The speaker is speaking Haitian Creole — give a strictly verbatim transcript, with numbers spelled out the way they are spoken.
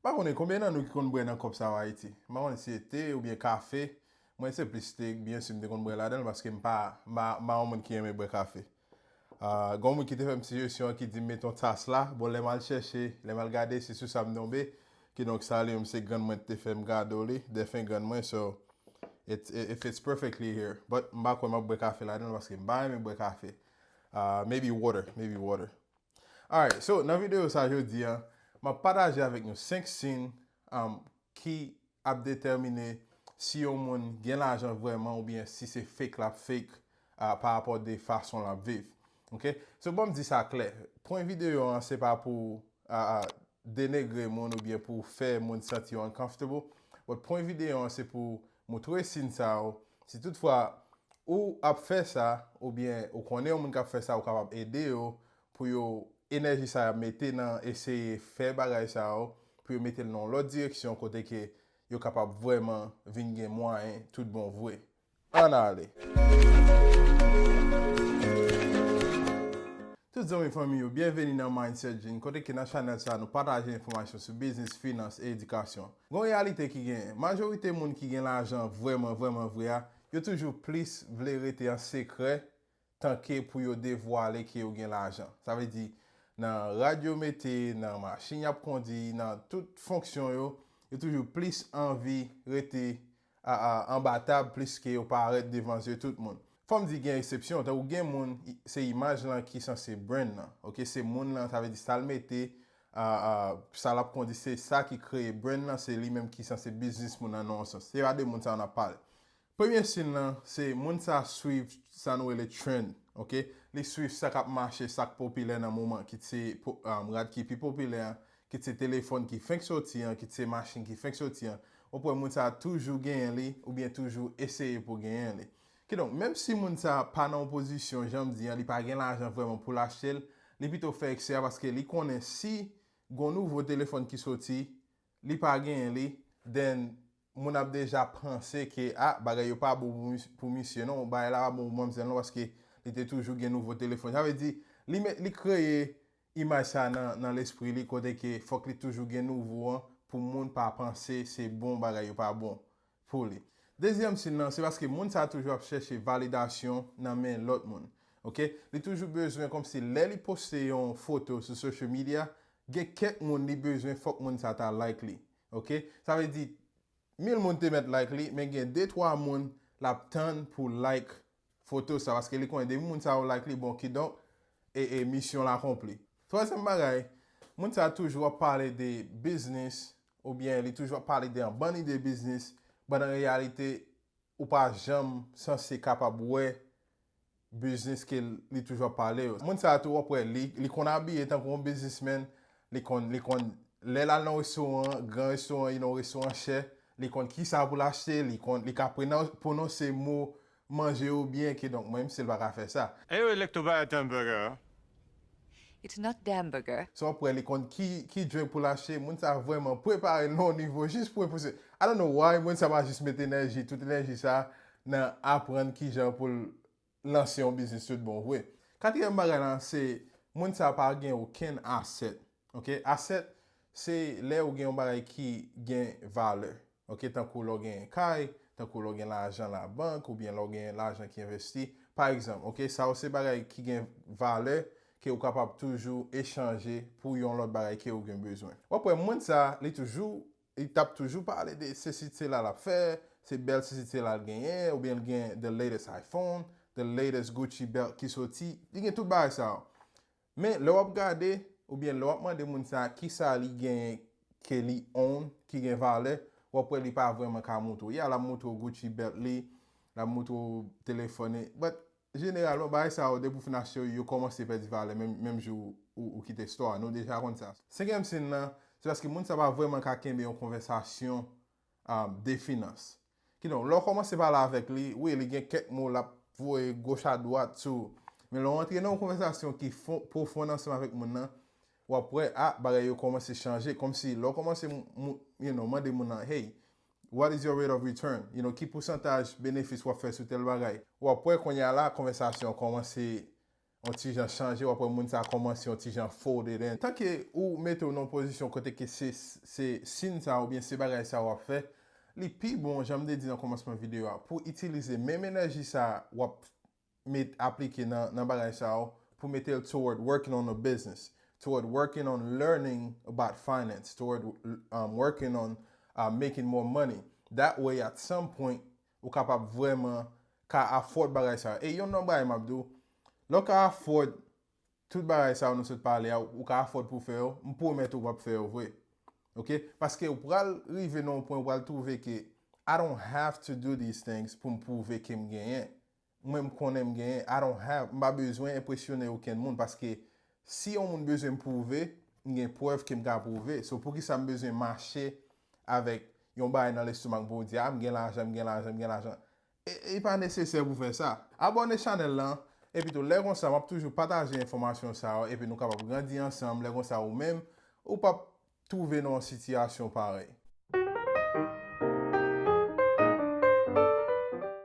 Pa konnen konbyen nan nou ki konn bwè nan kòp sa yo Ayiti. M pa konnen si se te oubyen kafe. Mwen se plis te, byen si m te konn bwè ladan l paske m pa, m pa, m pa yon moun ki renmen bwè kafe. Ah, gen yon moun ki te fè m sijesyon an ki di m met yon tas la. Bon, lè m al chèche, lè m al gade, se sou sa m tonbe. Kidonk, sa li menm se grann mwen ki te fè m kado li, defen grann mwen, so it, it, it fits perfectly here. But m pa kwè m ap bwè kafe ladan l paske m pa renmen bwè kafe. Ah, maybe water, maybe water. Alright, so nan videyo sa jodi a, m ap pataje avèk nou senk siy, um, ki ap detèmine si yon moun gen lajan vrèman oubyen si se fake l ap fake, uh, pa rapò de fason l ap viv. Ok? So, ban m di sa klè. Pwen videyo an, se pa pou, uh, uh, denegre moun oubyen pou fè moun santi yo uncomfortable. But pwen videyo an, se pou moutre siy sa yo. Si toutfwa ou ap fè sa, oubyen ou konnen yon moun k ap fè sa, ou kapab ede yo pou yo, enèji sa y ap mete nan eseye fè bagay sa yo, pou yo mete l nan yon lòt direksyon kote ke yo kapab vrèman vin gen mwayen tout bon vre. Ann ale! Tout zanmi fanmi yo, byenveni nan Mindset Gene, kote ke nan chanèl sa nou pataje enfòmasyon sou biznis, finans e edikasyon. Gon reyalite ki genyen, majorite moun ki gen lajan vrèman, vrèman vre a, yo toujou plis vle rete an sekrè tanke pou yo devwale ke yo gen lajan. Sa vle di, nan rad yo mete, nan machin y ap kondi, nan tout fonksyon yo, yo toujou plis anvi rete a, a, anba tab plis ke yo parèt devan zye tout moun. Fò m di gen eksepsyon, tankou gen moun, i- se imaj lan ki sanse brand lan. Ok, se moun lan, sa vle di sa l mete, a, a, sa l ap kondi, se sa ki kreye brand lan, se li menm ki sanse biznis moun nan nan yon sans. Se pa de moun sa yo n ap pale. Premye siy lan, se moun sa swiv sa nou rele trend, ok? Li swiv sa k ap mache, sa k popilè nan moman, kit se po- um, rad ki pi popilè an, kit se telefòn ki fenk soti an, kit se machin ki fenk soti an, w ap wè moun sa toujou genyen li, oubyen toujou eseye pou genyen li. Kidonk, menm si moun sa pa nan yon pozisyon, jan m di an, li pa gen lajan vrèman pou l achte l, li pito fè eksè a paske li konnen si gon nouvo telefòn ki soti, li pa genyen li, then moun ap deja panse ke, ah, bagay yo pa bon pou mis- pou misye non, bagay la pa bon pou manmzèl non, paske li te toujou gen nouvo telefòn. Sa vle di, li met, li kreye imaj sa nan, nan lespri li, kote ke fòk li toujou gen nouvo an, pou moun pa panse se bon bagay yo pa bon pou li. Dezyèm siy lan, se paske moun sa toujou ap chèche validasyon nan men lòt moun. Ok? Li toujou bezwen kòmsi lè li poste yon foto sou social media, gen kèk moun li bezwen fòk moun sa ta like li. Ok? Sa vle di, mil moun te mèt like li, men gen de twa moun l ap tann pou like foto sa, paske li konnen depi moun sa yo like li, bon, kidonk, e, e misyon l akonpli. Twazyèm bagay, moun sa toujou ap pale de biznis, oubyen li toujou ap pale de yon bann ide biznis, but an reyalite, ou pa janm sanse kapab wè biznis ke li toujou ap pale yo. Moun sa tou, w ap wè, li, li konn abiye tankou yon biznismenn, li konn, li konn, lè l al nan restoran, gran restoran, you know, restoran chè, li konn kisa pou l achte, li konn, li ka prenon- pwononse mo manje yo byen, kidonk mwen menm si l pa ka fè sa. Ayo, Electro Diet Hamburger. It's not Damburger. So, w ap wè, li konn ki, ki drink pou l achte, moun sa vrèman prepare l nan yon nivo jis pou repouse. I don't know why, moun sa pa jis met enèji, tout enèji sa nan aprann kijan pou l lanse yon biznis tout bon vre. Katriyèm bagay la, se moun sa pa gen okenn asset. Ok? Asset, se lè ou gen yon bagay ki gen valè. Ok? Tankou lè w gen kay, tankou lè w gen lajan labank, oubyen lè w gen lajan ki envesti. Pa egzanp, ok? Sa yo se bagay ki gen valè ke ou kapab toujou echanje pou yon lòt bagay ke ou gen bezwen. W ap wè moun sa, li toujou, li t ap toujou pale de sesi sela l ap fè, se bèl sesi sela l genyen, oubyen l gen the latest iPhone, the latest Gucci belt ki soti, li gen tout bagay sa yo. Men lè w ap gade, oubyen lè w ap mande moun sa kisa li genyen ke li own, ki gen valè, w ap wè li pa vrèman ka moutre w. Ya, l ap moutre w Gucci belt li, l ap moutre w telefòn li. But, jeneralman, bagay sa yo, depi w fin achte yo, yo kòmanse pèdi valè menm, menm jou ou, ou kite store a. Nou deja konn sa. Senkyèm siy lan, se paske moun sa pa vrèman ka kenbe yon konvèsasyon, um, de finans. Kidonk, lè w kòmanse pale avèk li, wi, li gen kèk mo l ap voye goch a dwat sou ou. Men lè w antre nan yon konvèsasyon ki fon- pwofon ansanm avèk moun nan, w ap wè, ah, bagay yo kòmanse chanje. Kòmsi, lè w kòmanse m- m- you know, mande moun nan, hey, what is your rate of return? You know, ki pousantaj benefis w ap fè sou tèl bagay? W ap wè kounye a la, konvèsasyon an kòmanse yon ti jan chanje, w ap wè moun sa kòmanse yon ti jan folded in. Tanke ou mete w nan yon pozisyon kote ke se, se siy sa oubyen se bagay sa w ap fè, li pi bon, jan m te di nan kòmansman videyo a, pou itilize menm enèji sa w ap met aplike nan, nan bagay sa yo, pou mete l toward working on a business, toward working on learning about finance, toward um, working on uh, making more money. That way, at some point, ou kapab vrèman ka afford bagay sa yo. E yon nan bagay m ap di w, lè w ka afford tout bagay sa yo nou sot pale a, ou ka afford pou fè yo, m pwomèt ou w ap fè yo vre. Ok? Paske ou pral rive nan yon pwen ou pral twouve ke I don't have to do these things pou m pwouve ke m genyen. Mwen m konnen m genyen, I don't have, m pa bezwen enpresyonnen okenn moun paske si yon moun bezwen m pwouve, m gen prèv ke m ka pwouve. So poukisa m bezwen mache avèk yon bagay nan lestomak pou w di, a, m gen lajan, m gen lajan, m gen lajan. E, e pa nesesè pou fè sa. Abòne chanèl lan, epi tou lè konsa m ap toujou pataje enfòmasyon sa yo, epi nou kapab grandi ansanm, lè konsa ou menm, ou p ap twouve nan yon sitiyasyon parèy.